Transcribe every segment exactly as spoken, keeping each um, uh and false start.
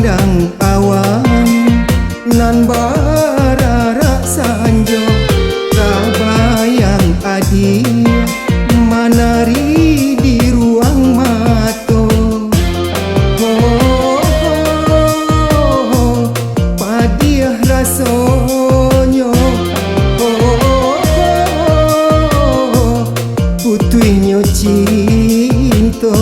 Dang awan nan bararak sanjo, tabayang adiak manari di ruang mato. Ho, ho, ho, padiah rasonyo, ho, ho, ho, putuihnyo cinto.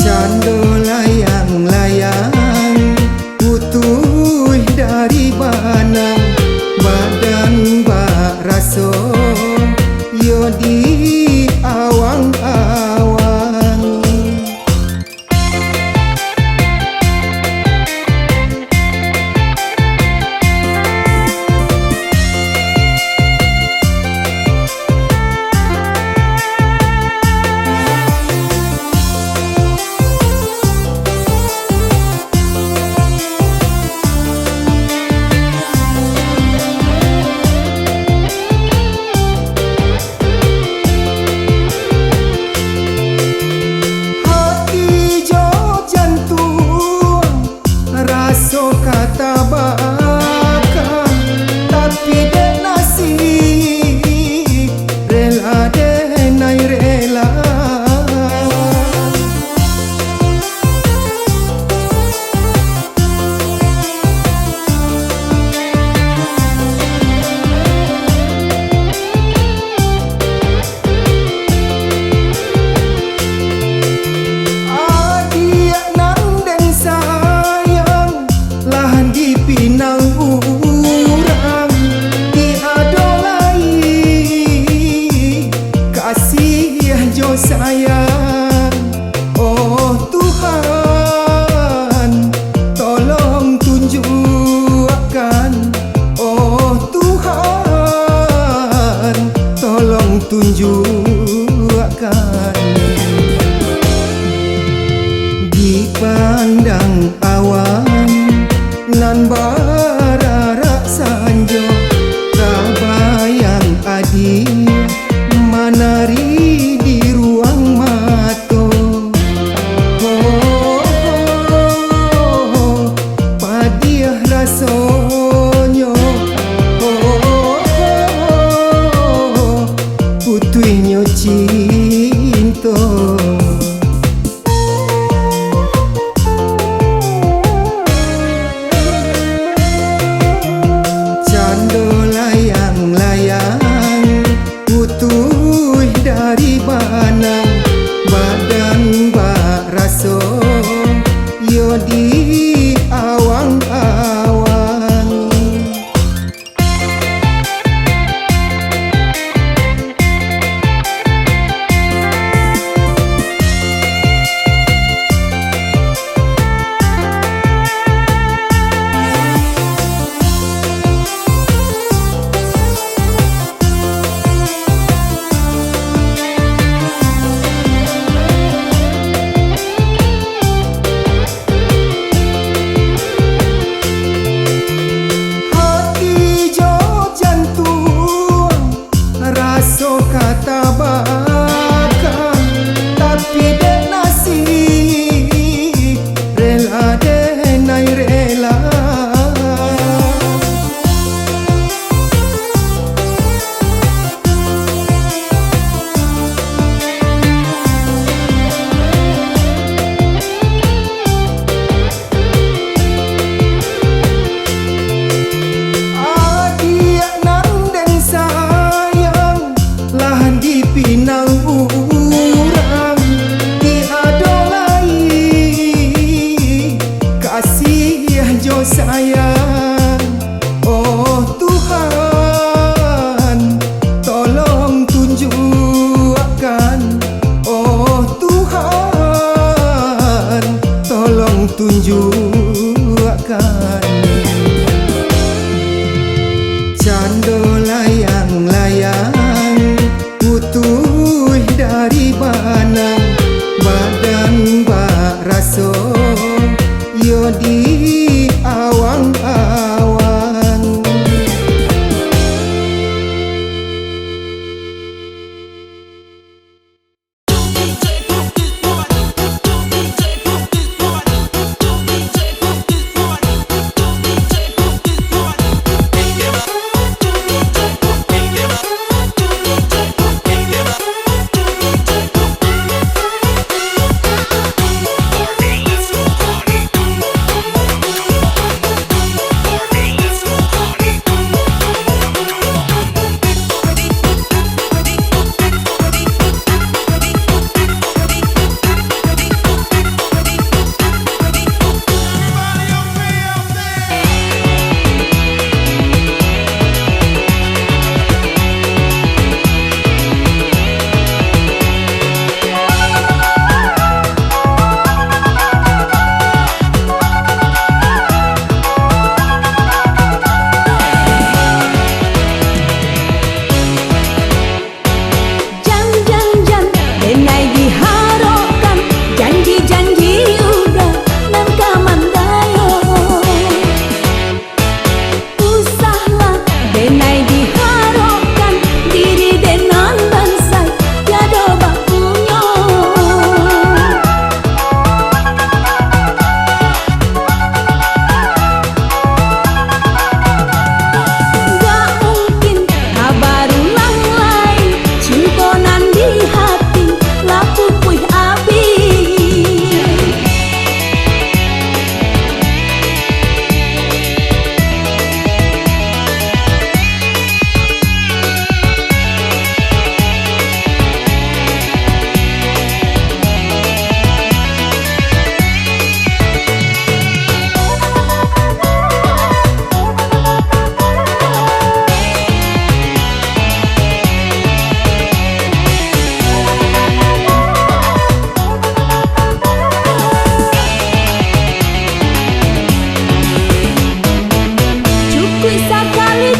Cando layang-layang putuih dari banang, badan bak raso iyo di awang-awang. Hati jo jantuang raso ka tabaka, tapi dek nasib rela denai rela. Adiak nan den sayang, lah dipinang urang, tiado lai kasih jo sayang. Oh Tuhan, tolong tunjukkan. Oh Tuhan, tolong tunjukkan. Dipandang awan nan bararak sanjo, tabayang adiak manari di ruang mato. Ho, ho, ho, padiah rasonyo, ho, ho, ho, putuihnyo cinto. Cando layang-layang putuih dari banang, badan bak raso iyo di awang-awang. Hati jo jantuang raso ka tabaka, tapi dek nasib rela denai rela. Adiak nan den sayang, lah dipinang urang, tiado lai kasih jo sayang. Oh Tuhan, tolong tunjukkan. Oh Tuhan, tolong tunjukkan. Cando layang-layang putuih dari banang, badan bak raso iyo di awang-awang.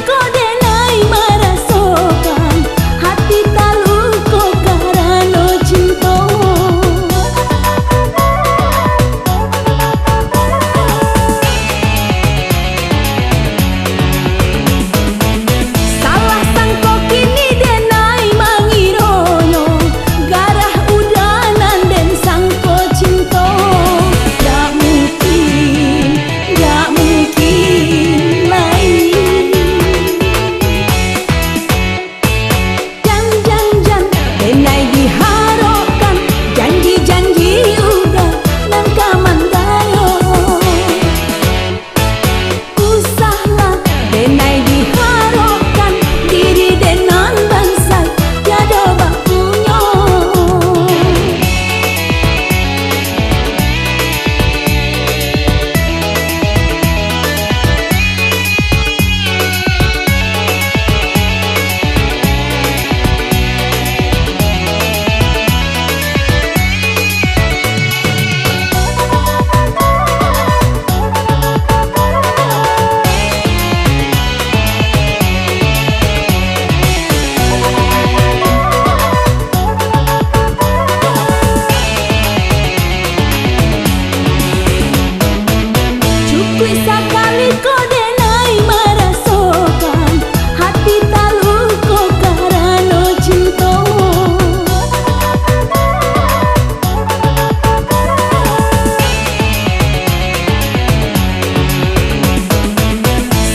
Ko denai marasokan hati taluko karano cinto. Salah sangko kini denai mangironyo, garah udanan den sangko cinto. Dak mungkin, dak mungkin lai. Jan, jan, jan, denai diharokkan, janji-janji udah nan ka mandayo. Usahlah denai diharokkan, diri den nan bansaik tiado bapunyo. Cukuik sakali ko denai marasokan hati taluko karano cinto.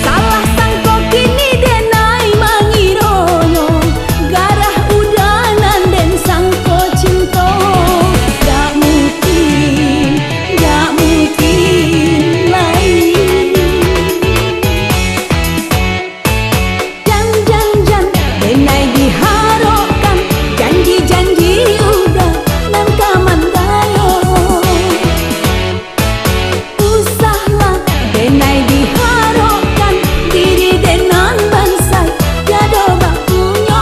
Salah sangko kini denai mangironyo, garah udanan den sangko cinto. Dak mungkin, dak mungkin lai. Jan, jan, jan, denai diharokkan, janji-janji udah nan ka mandayo. Usahlah denai diharokkan, diri den nan bansaik tiado bapunyo.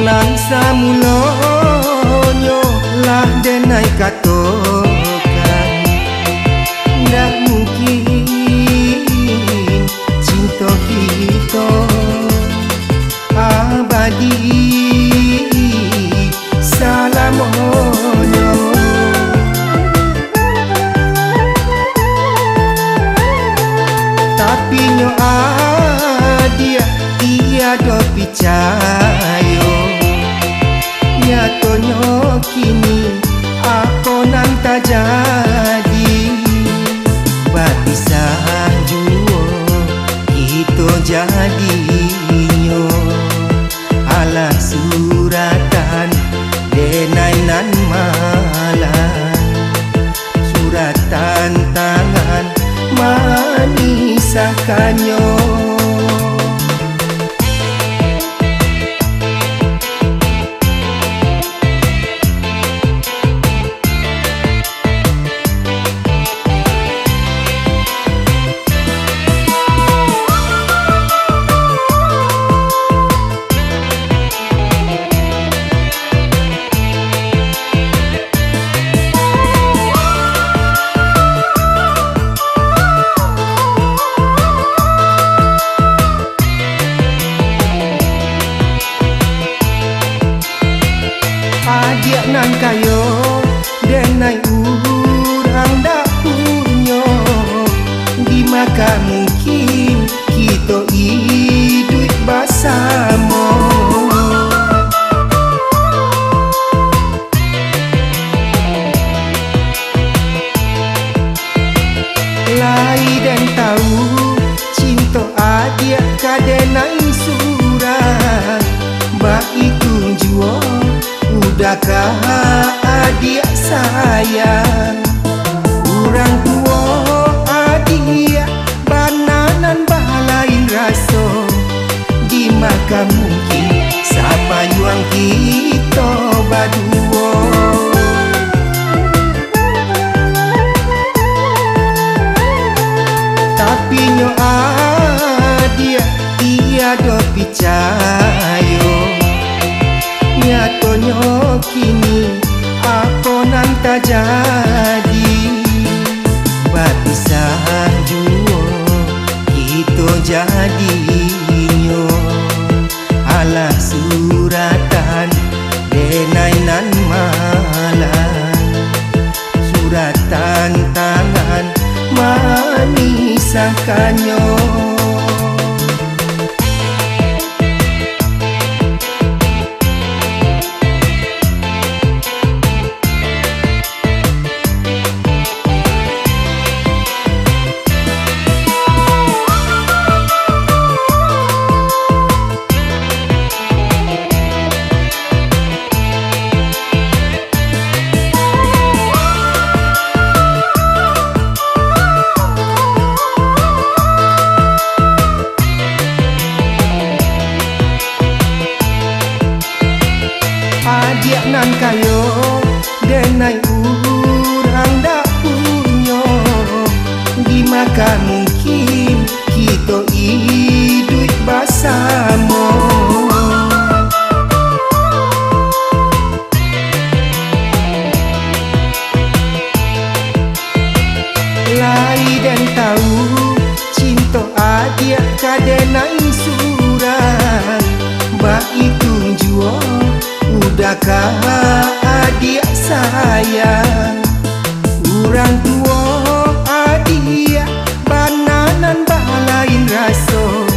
Nan samulonyo lah denai katokan, ndak mungkin cinto kito abadi salamonyo. Tapi nyo adiak tiado picayo, nyatonyo kini apo nan tajadi, bapisah juo kito jadinyo. Alah suratan denai nan malang, suratan tangan mamisahkannyo. Adiak nan kayo, denai urang dak punyo, dima ka mungkin kito iduik basamo. Lai den tau, cinto adiak ka denai surang, baitu juo udah ka adiak sayang. Urang tuo Jadi, bapisah juo kito jadinyo. Alah suratan denai nan malang, suratan tangan mamisahkannyo. Adiak nan kayo, denai urang dak punyo, di ma ka mungkin kito iduik basamo. Lai den tau, cinto adiak ka denai surang, baitu juo udah ka adiak sayang. Urang tuo adiak bana nan balain raso,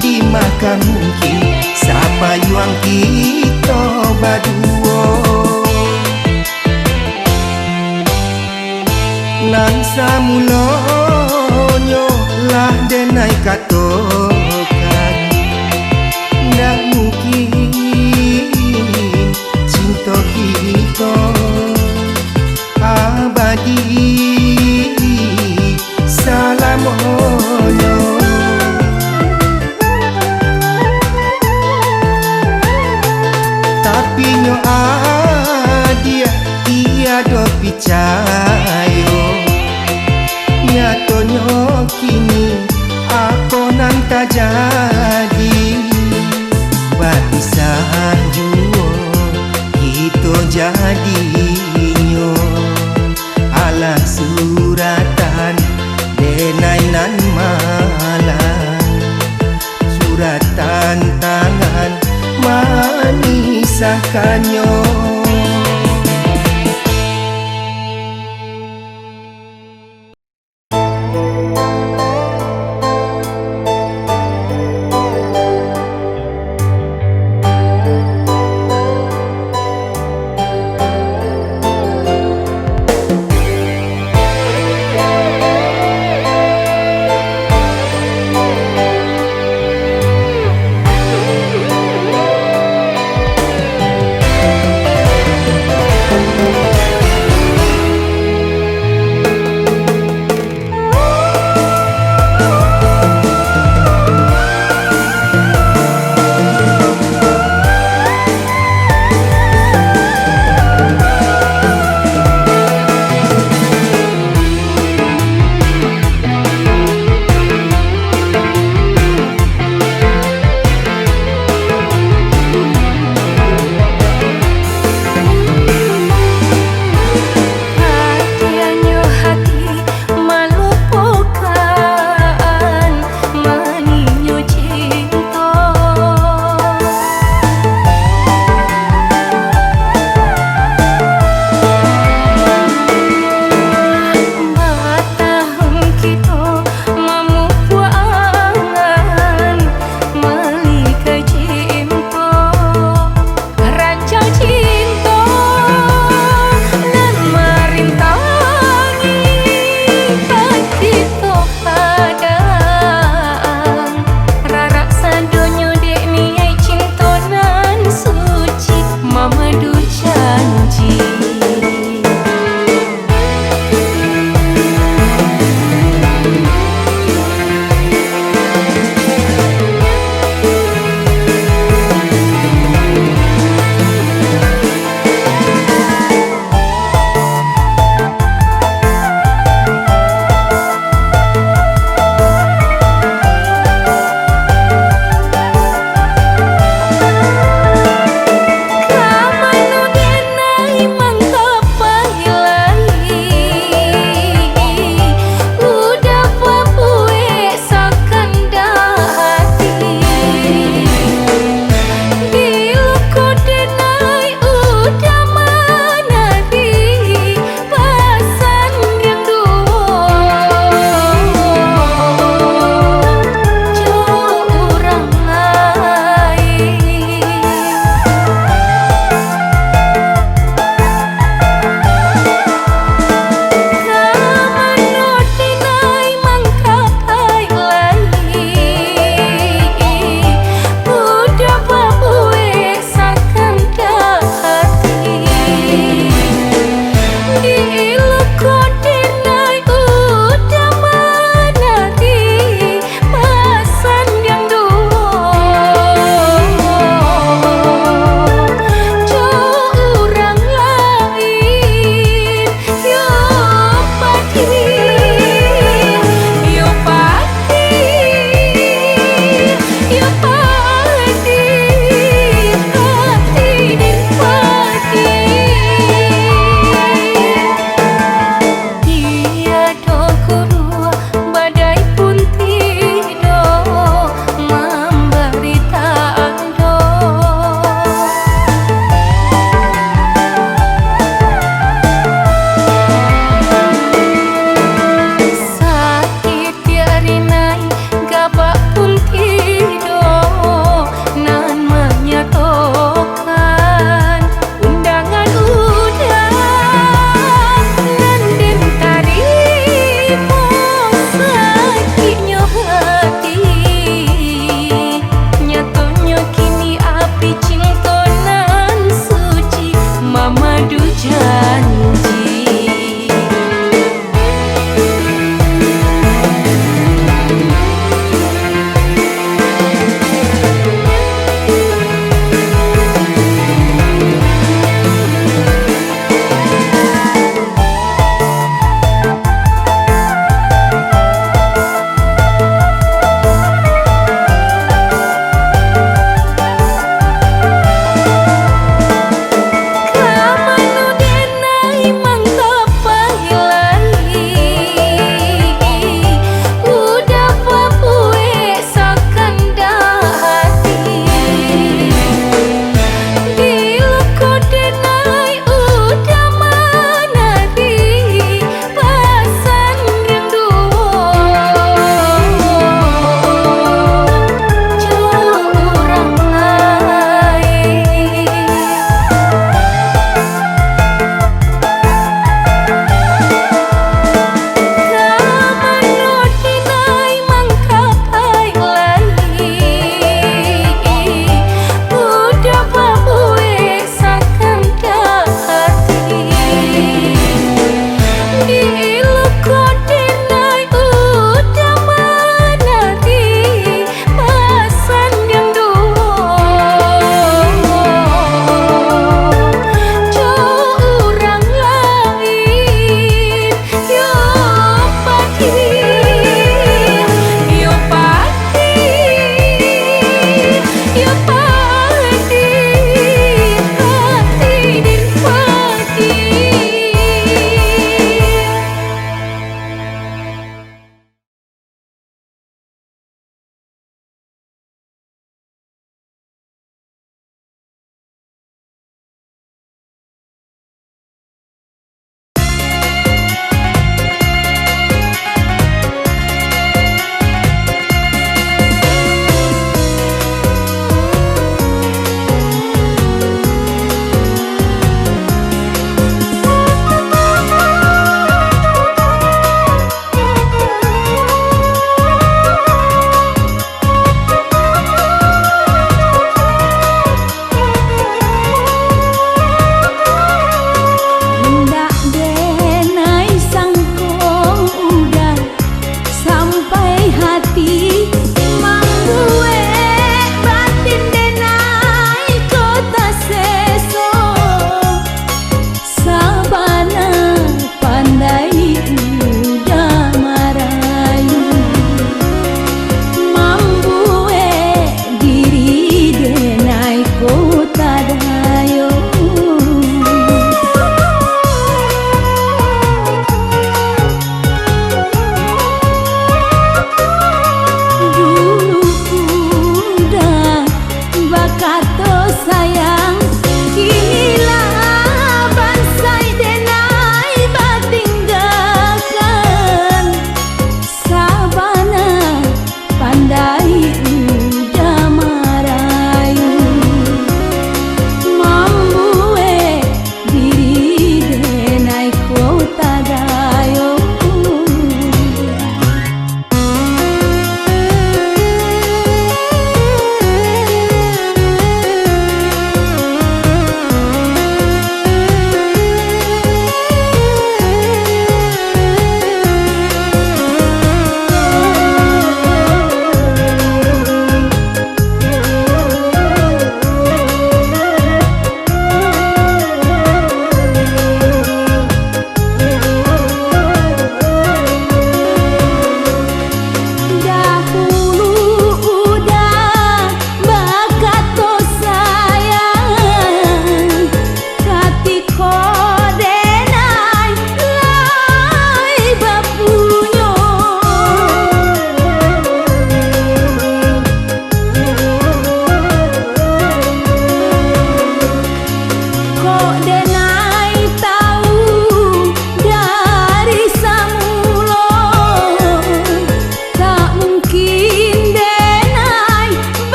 di ma ka mungkin sapayuang kito baduo. Nan samulonyo lah denai katokan, ndak mungkin cinto kito abadi salamonyo. Tapi nyo adiak tiado picayo, nyatonyo kini apo nan tajadi. Bapisah juo kito jadinyo, alah suratan denai nan malang, suratan tangan mamisahkannyo.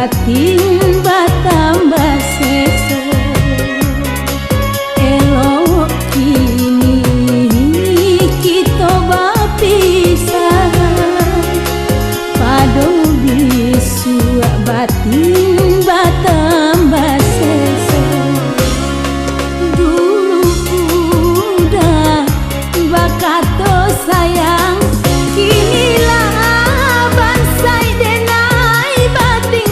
Batin batambah seso, elok kini kito bapisah. Pado bisuak batin batambah seso. Dulu udah bakato sayang, kini lah bansaik denai batinggakan.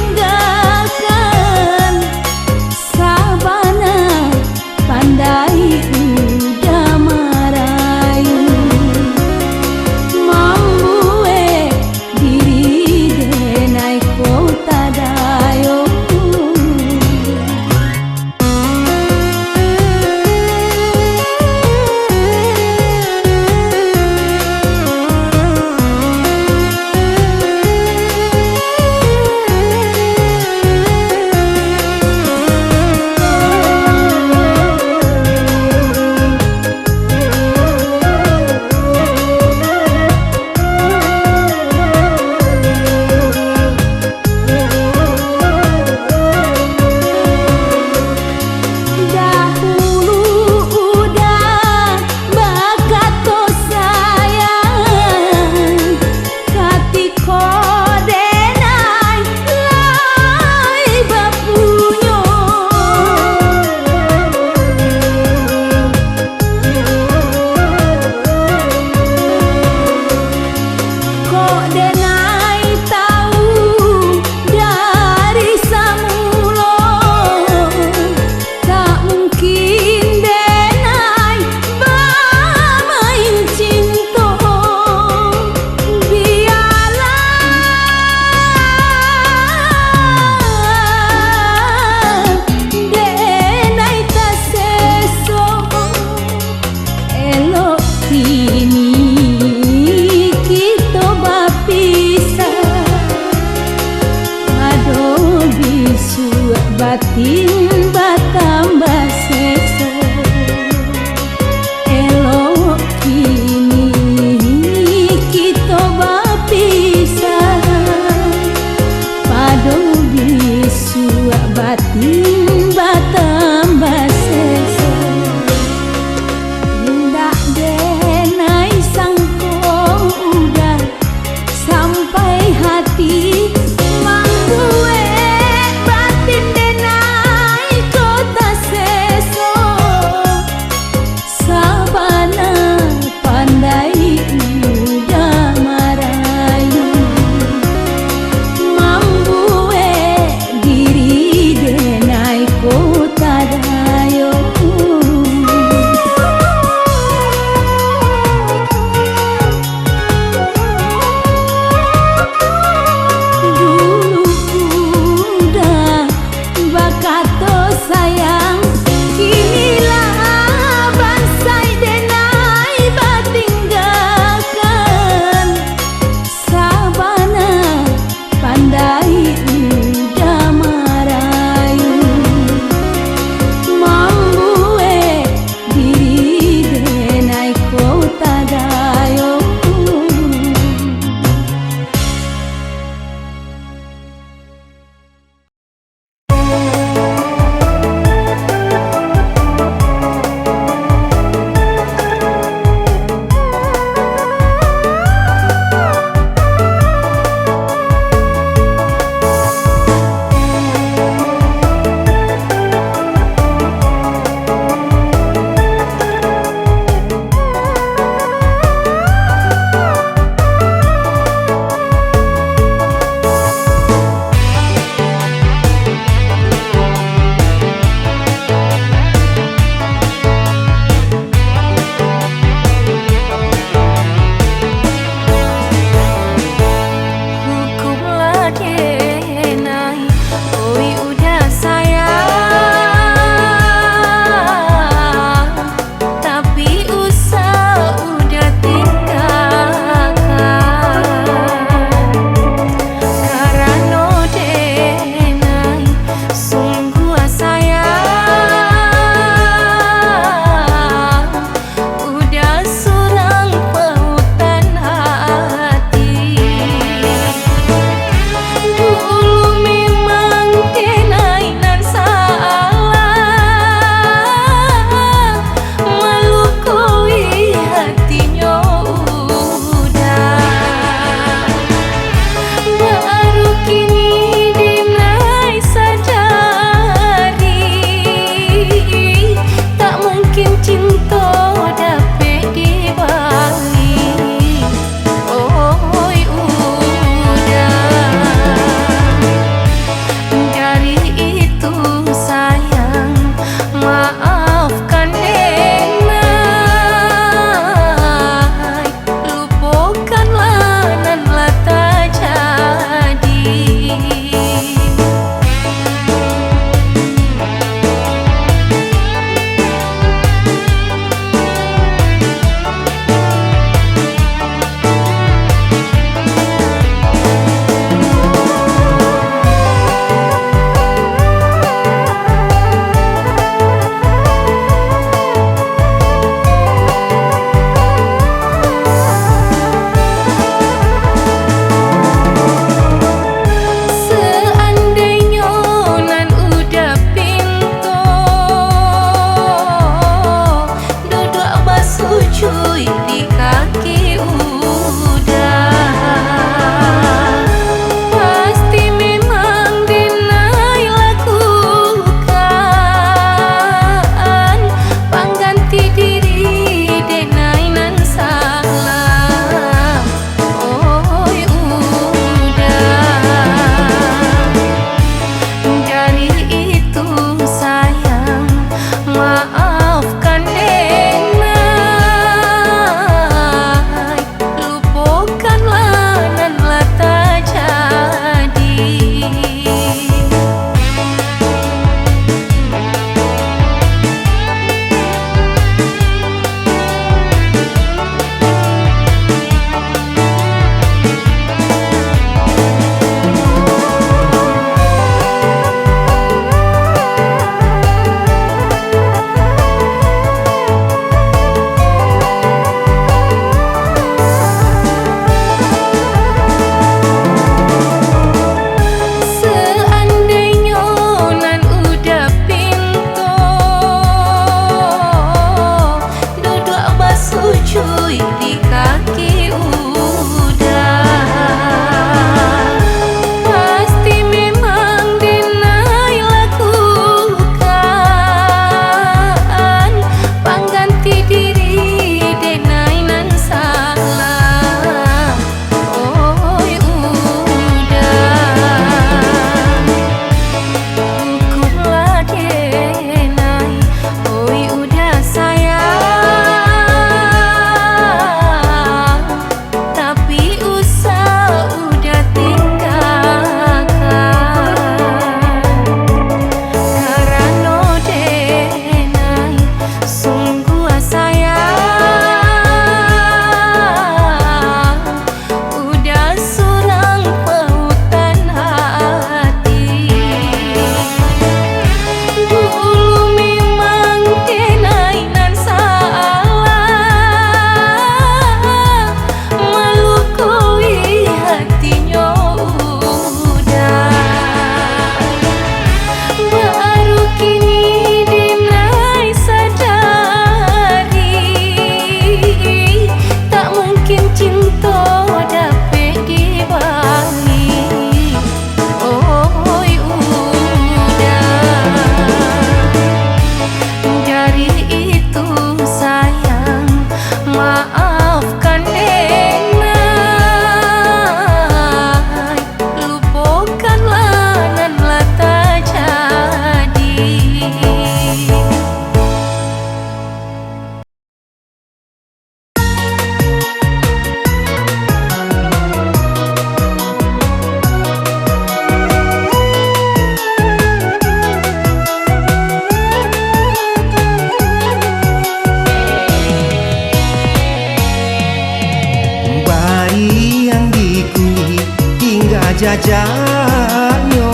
Ajaknyo,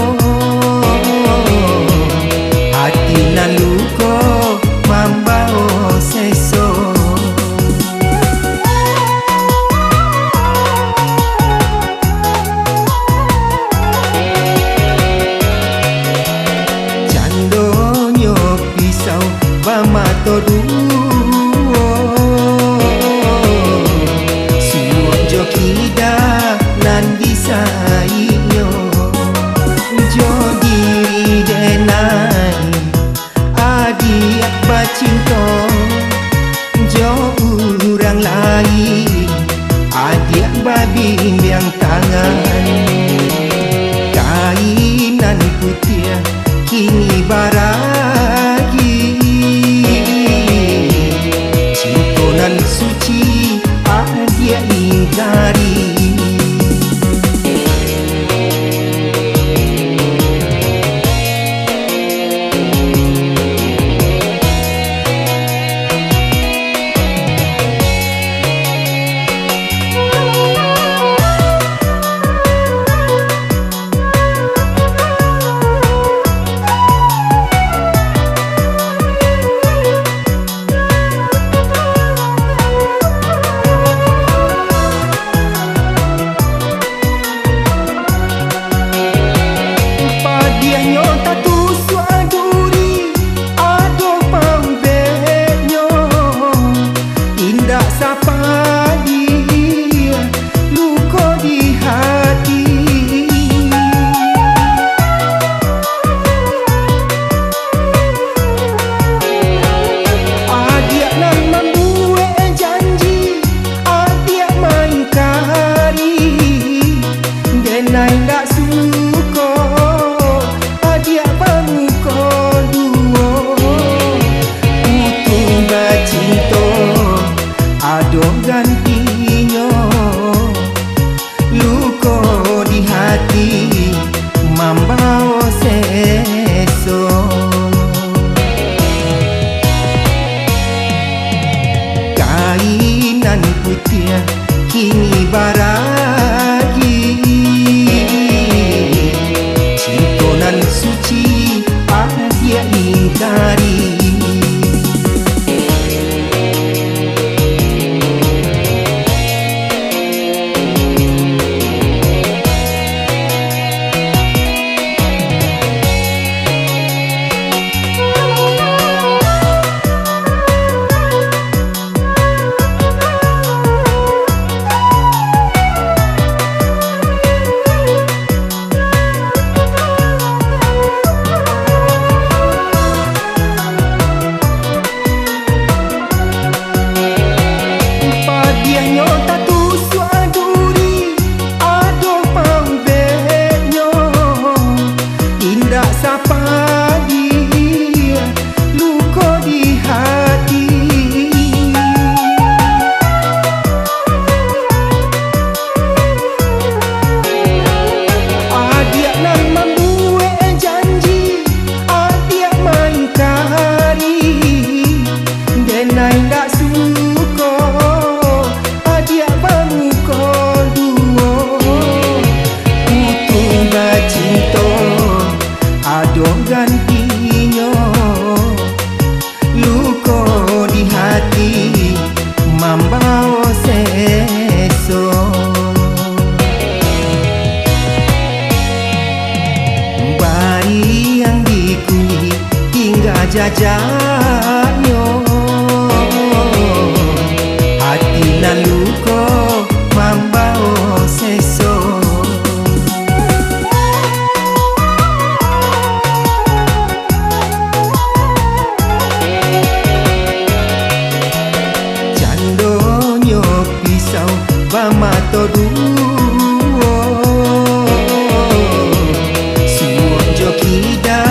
hati nan luko mambawo seso. Candonyo pisau bamato duo, suok jo kida nan di saiknyo. Jo diri denai, adiak bacinto jo urang lain, adiak babimbiang tangan. Kain nan putiah kini baragi, cinto nan suci adiak ingkari. Padiahnyo tatusuak duri, ado paubeknyo, indak sapadiah luko di hati. Adiak nan mambuek janji, adiak maingkari. Denai ndak suko, adiak bamuko duo. Putuih bacinto, ado gantinyo. Luko di hati mambawo seso. Kain nan putiah kini baragi, cinto nan suci adiak ingkari. Padiahnyo tatusuak duri, ado paubeknyo, indak sapadiah luko di hati. Adiak nan mambuek janji, adiak maingkari. Denai ndak suko, adiak bamuko duo. Putuih bacinto, ado gantinyo. Luko di hati mambawo seso. Bariang di kulik tingga jajaknyo, hati nan luko mambawo seso. Candonyo pisau bamato duo, suok jo kida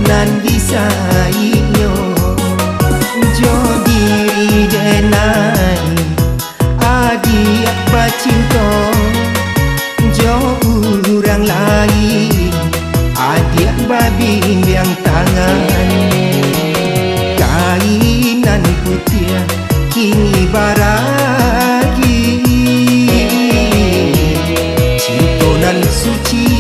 nan di saiknyo. Jo diri denai, adiak bacinto jo urang lain, adiak babimbiang tangan. Kain nan putiah kini baragi, cinto nan suci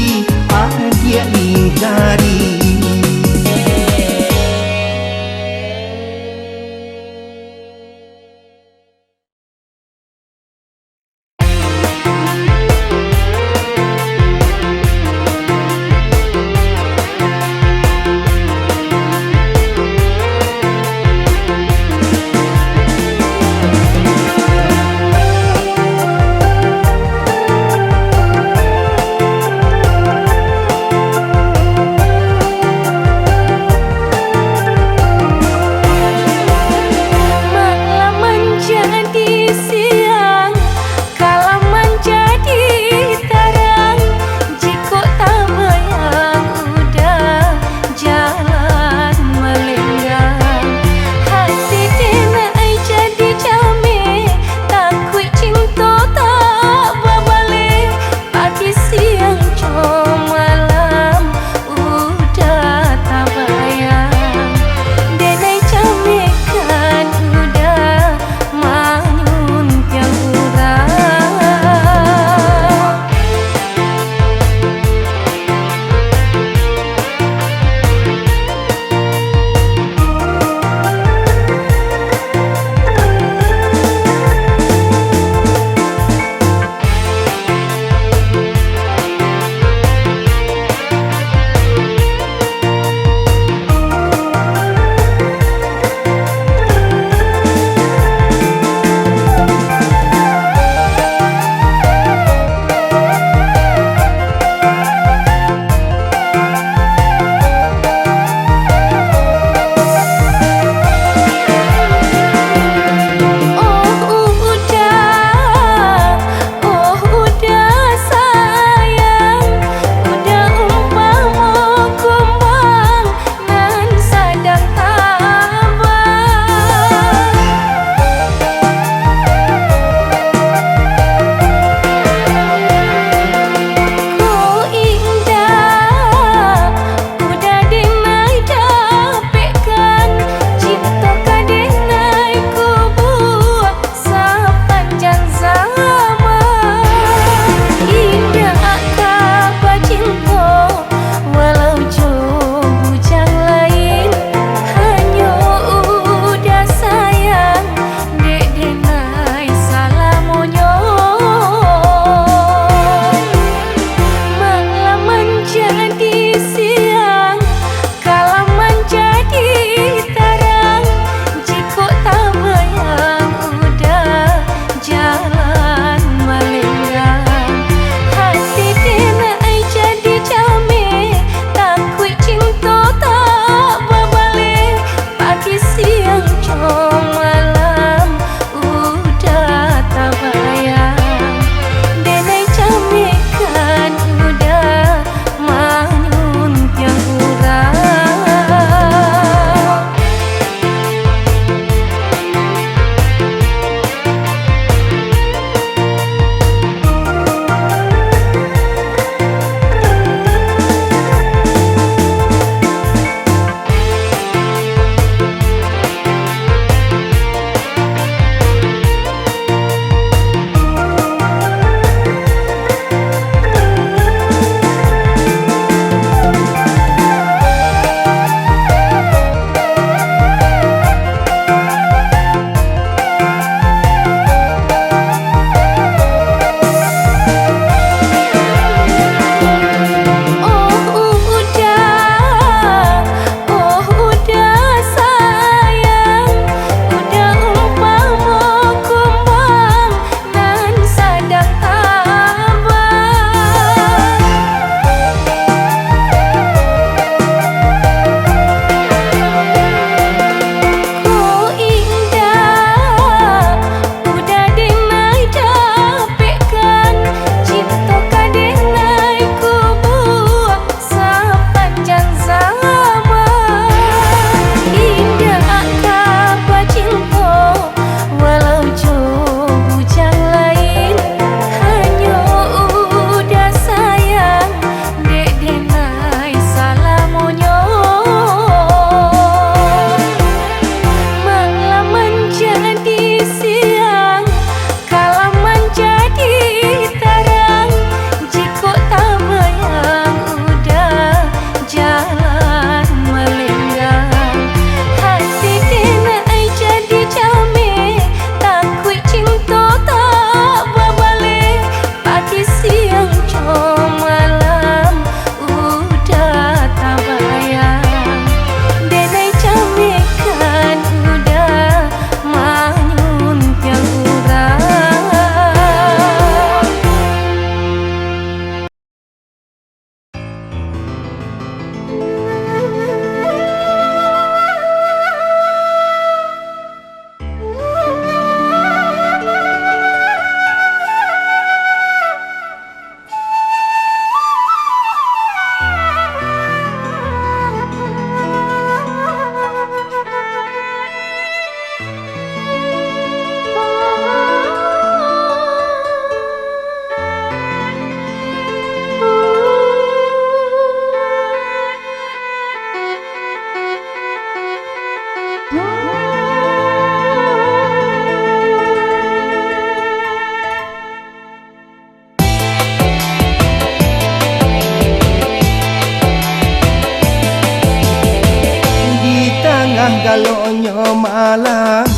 Galonyo malam,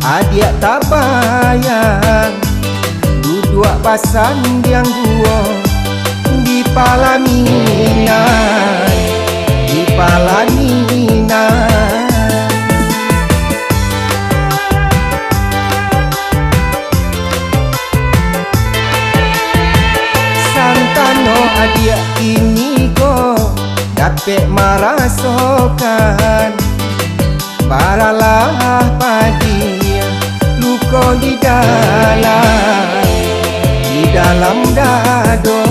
adiak tabayang, duduak basandiang duo di palaminan, di palaminan. Santano adiak kini ko dapek marasokan, baralah padiah luko di dalam, di dalam dado.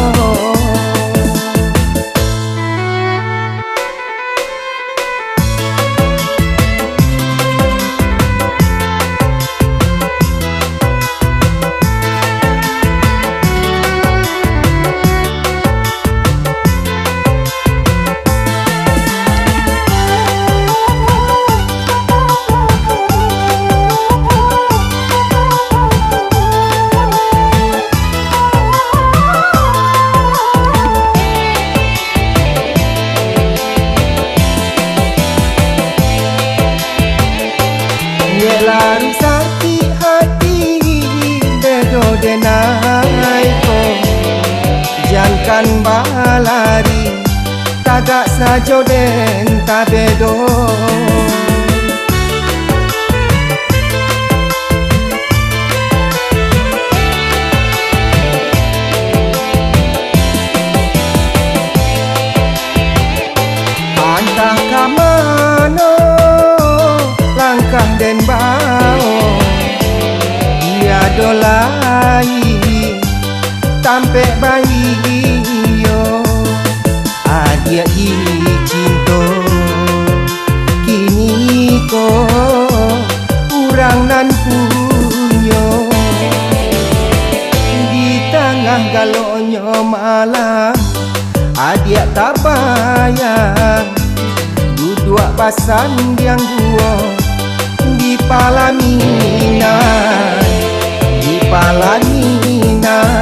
Nyek laruih sakik hati, bedo den ai ko. Jankan balari, tagak sajo den tabedo. Antah ka mano langkah den bao, tiado lai tampek baiyo. Adiak dicinto, kini ko urang nan punyo. Di tangah galonyo malam, adiak tabayang, duduak basandiang duo di palaminan, di palaminan.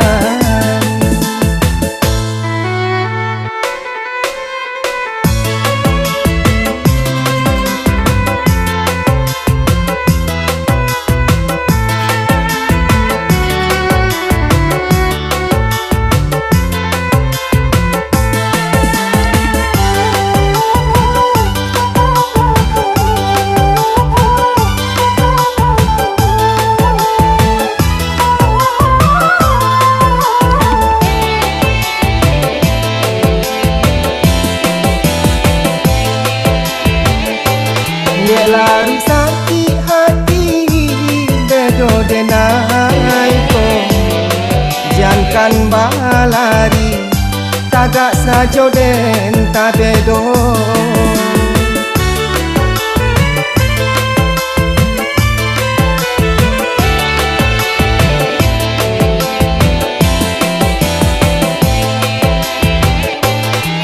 Nyek laruih sakik hati, bedo den ai ko. Jankan balari, tagak sajo den tabedo.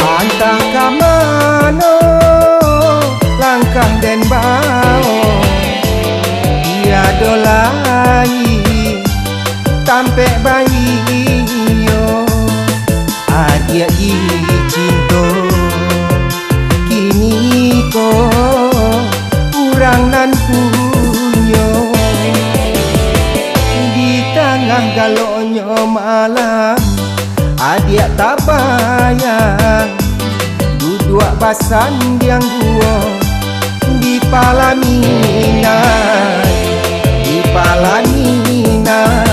Antah ka mano langkah den bao, tiado lai tampek baiyo. Adiak dicinto, kini ko urang nan punyo. Di tangah galonyo malam, adiak tabayang, duduak basandiang duo di palaminan, di palaminan.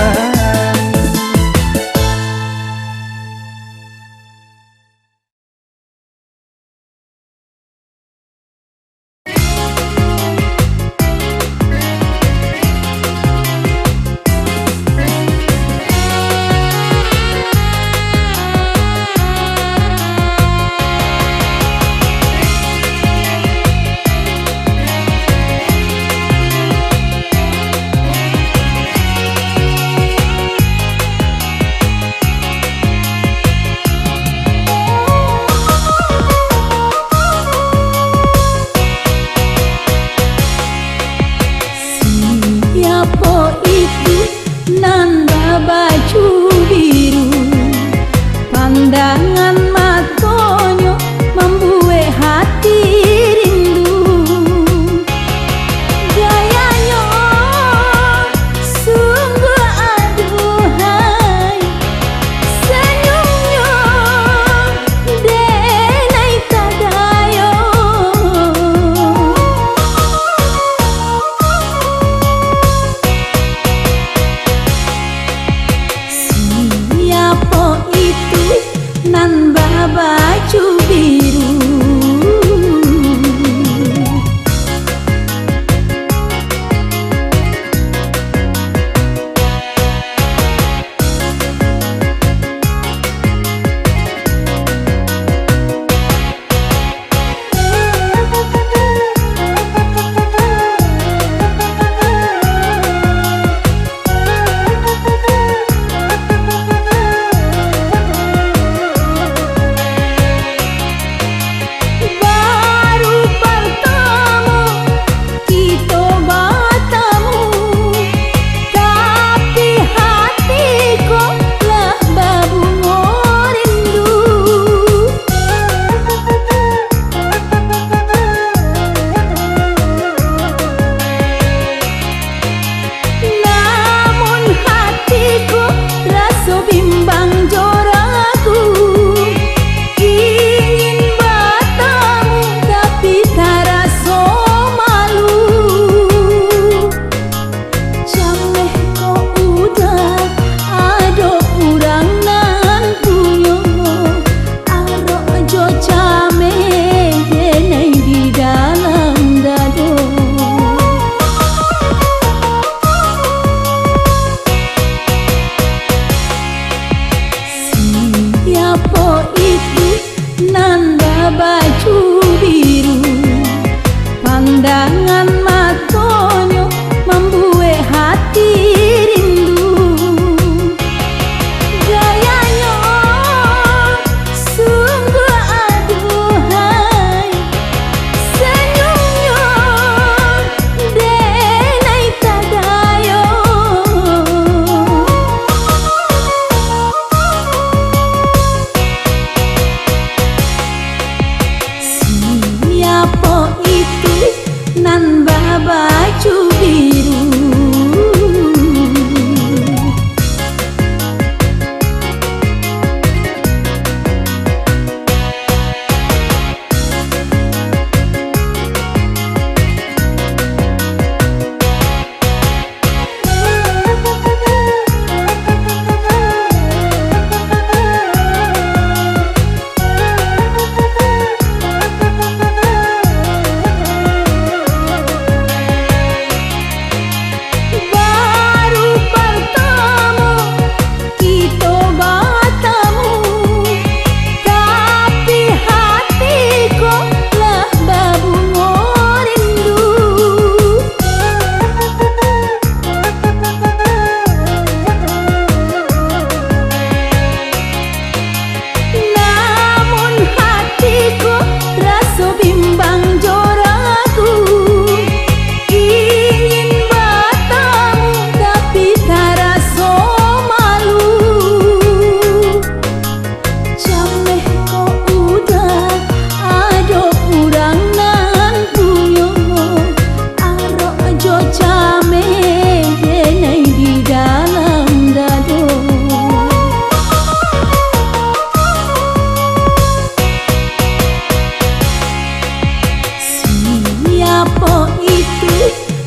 Apo itu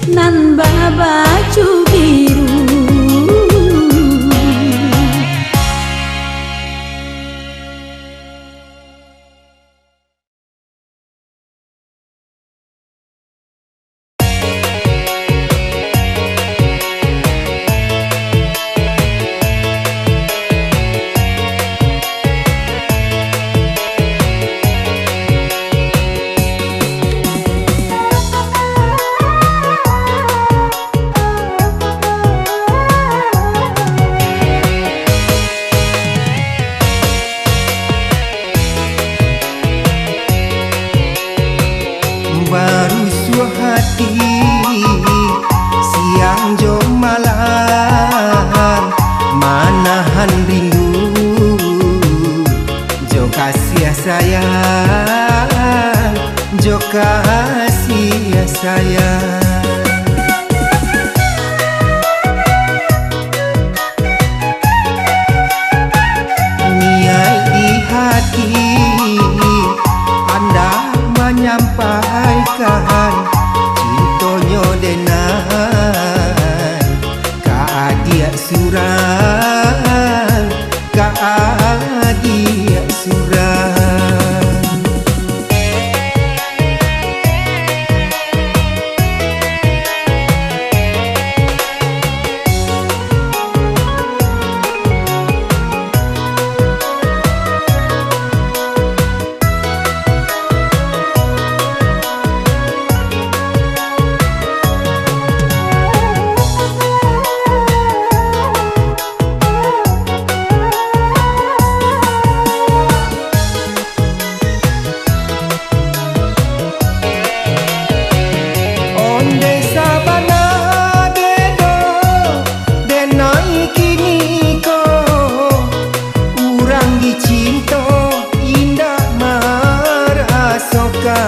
nan babaju biru? Barusuah hati siang jo malam, manahan rindu jo kasiah sayang, jo kasiah sayang. Niaik di hati, andak manyampaikan cintonyo denai ka adiak surang, ka adiak surang. Ondeh sabana bedo, denai kini ko, urang dicinto indak marasokan.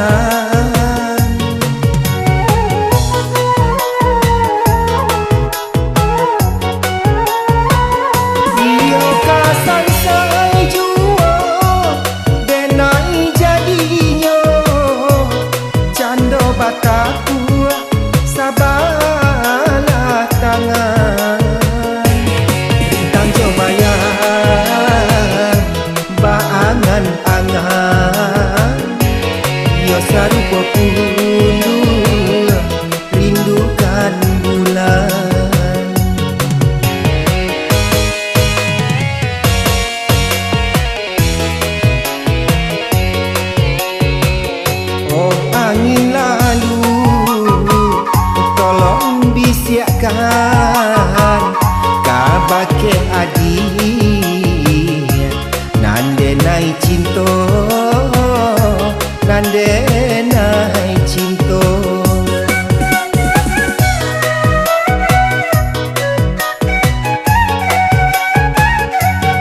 Iyo ka sansai juo, denai jadinyo, cando batakuak sabalah tangan. Rintang jo bayang baangan-angan, iyo sarupo punduak rindukan bulan. Oh angin lalu, tolong bisiakkan kabake adiak, nan denai cinto, nan denai cinto.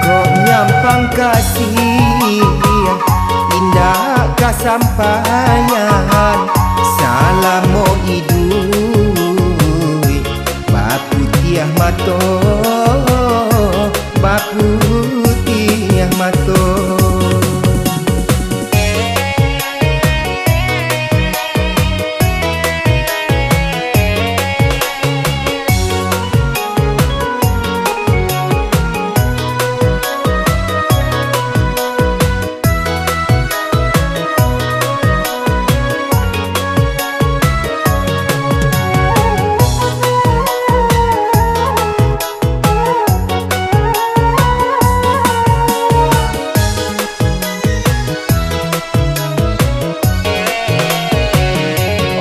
Kok nyampang kasih indak kasampaian, salamo iduik baputiah mato, baputiah mato.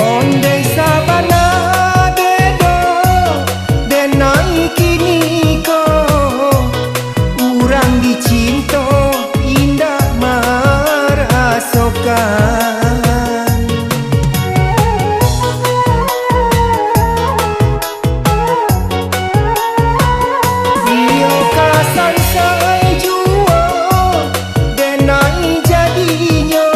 Ondeh sabana bedo, denai kini ko, urang dicinto indak marasokan. Iyo ka sansai juo, denai jadinyo,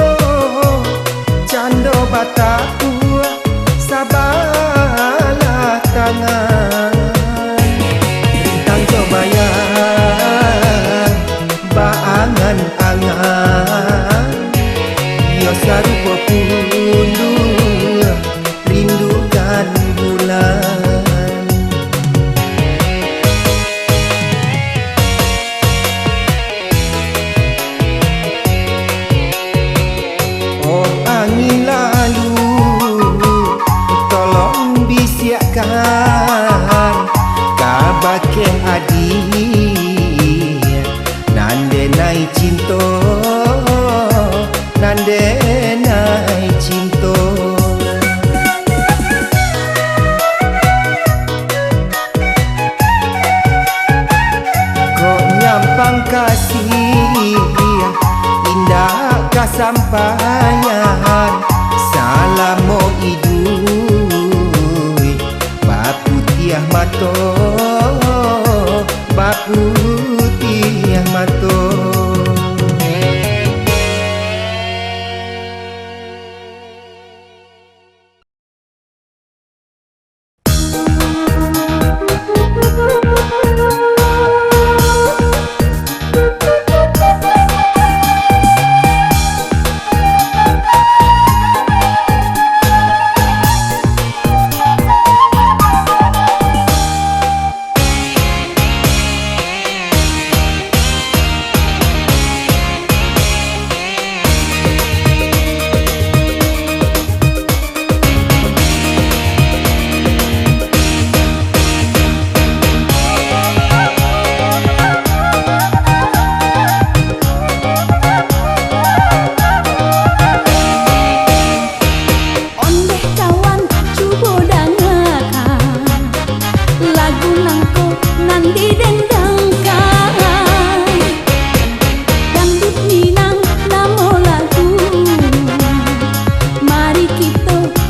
cando batakuak sabalah tangan. Rintang jo bayang baangan-angan, iyo sarupo punduak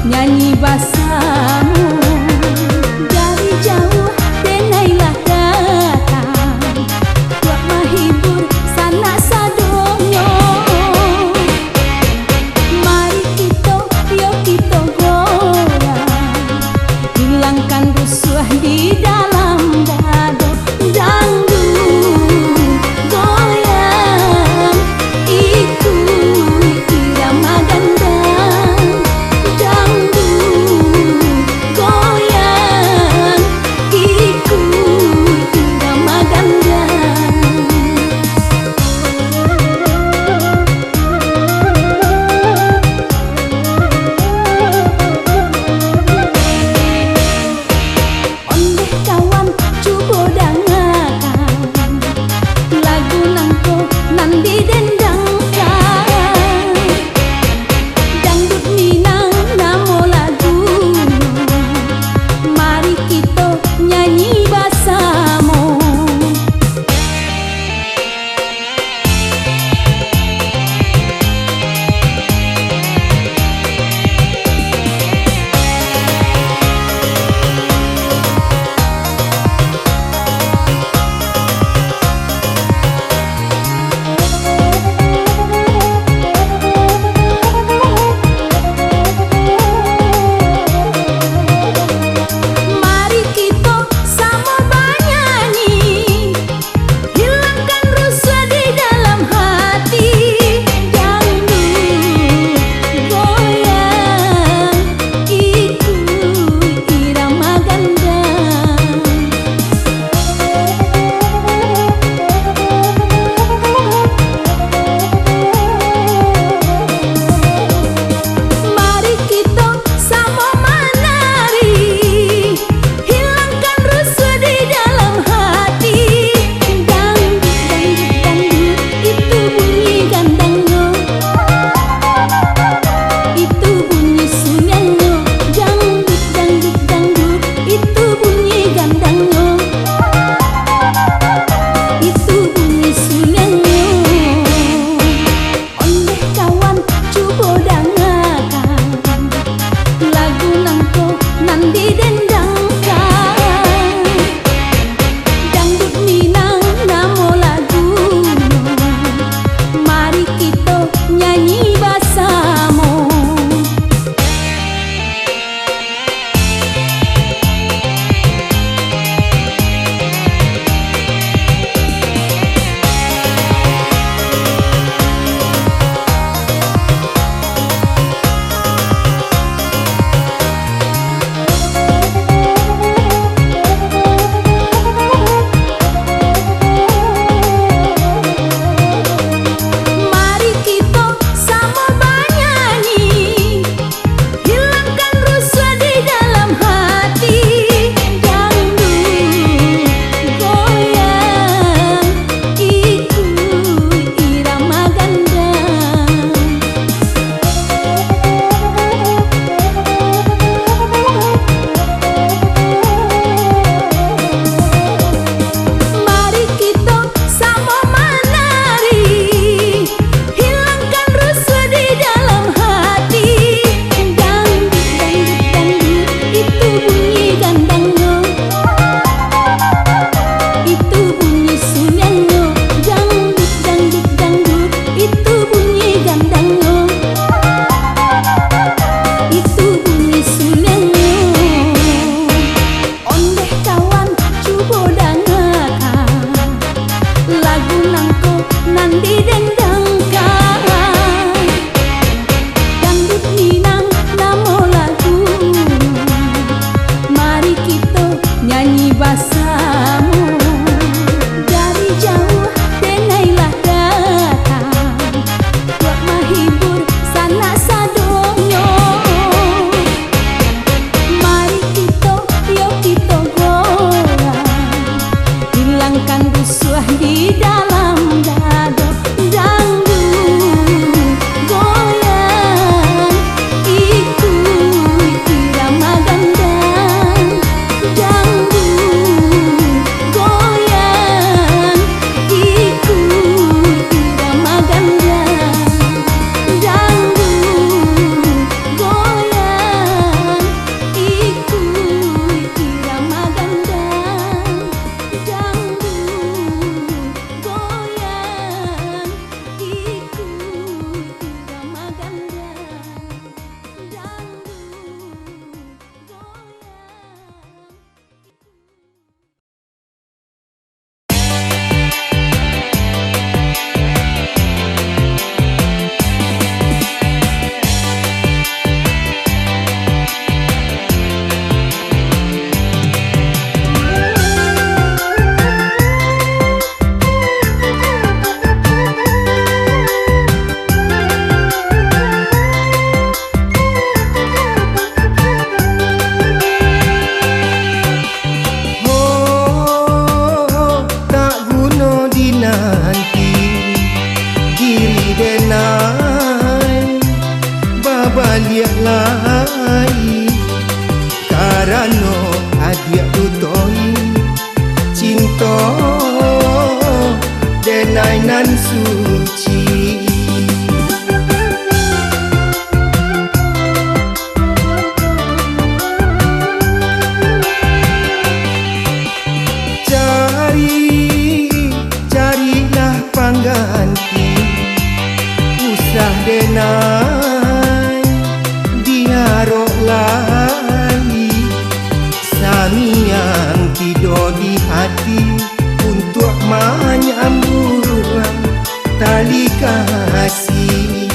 Nyanyi basamo dari jauah, denai lah datang, buat mahibur sanak sadonyo. Mari kito, yo kito goyang, hilangkan rusuah di dalam dado. Dangdut goyang, ikuik irama gandang. Dangdut Karano adiak tu tohi cinto denai nan suci. Cari, carilah pangganti, usah denai diarok lai. Samiang tido di hati, untuak manyambuang tali kasih.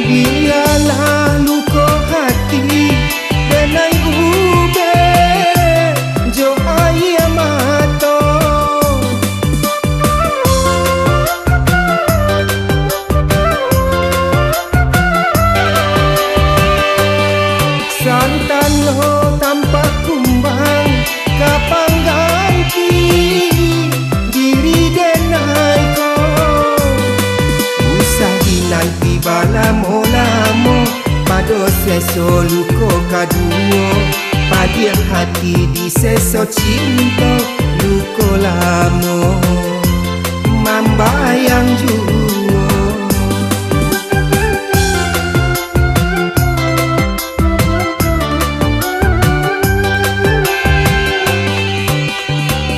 Bialah luko hati denai ubek jo aia mato. Santan lo tampak kumbang ka pangganti diri denai ko. Usah dinanti balamo-lamo, pado seso luko kaduo, padiah hati di seso cinto, luko lamo mambayang juo.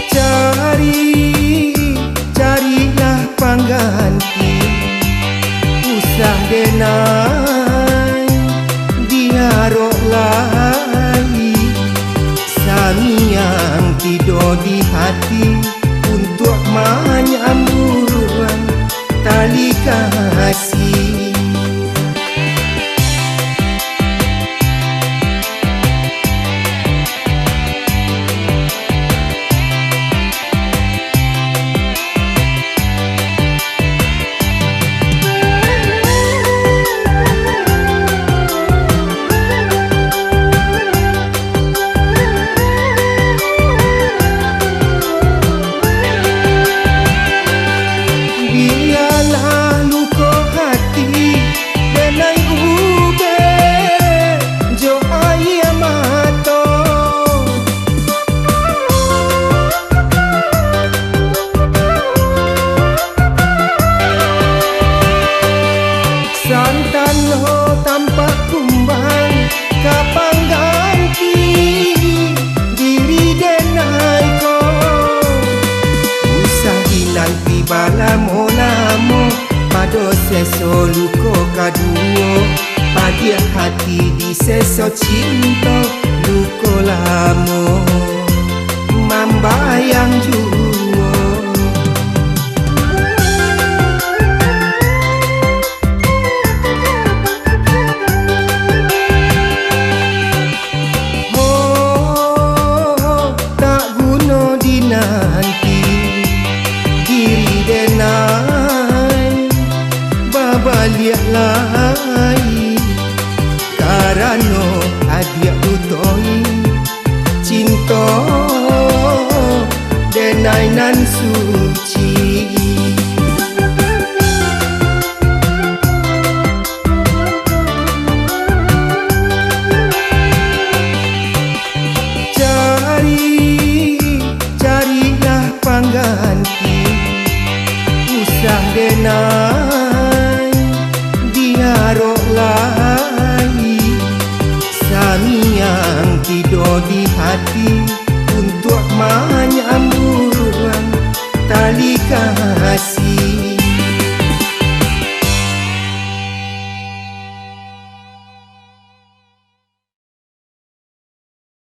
Cari, carilah pangganti, usah denai diarok lai. Samiang tido di hati, untuak manyambuang tali kasih. Bialah luko hati denai ubek jo aia mato. Santan lo tampak kumbang ka pangganti diri denai ko. Usah dinanti balamo-lamo, pado seso luko kaduo, padiah hati di seso cinto, luko lamo mambayang juo. Oh, tak guno dinanti diri denai babaliak lai, karano adiak tu tohi cinto denai nan su-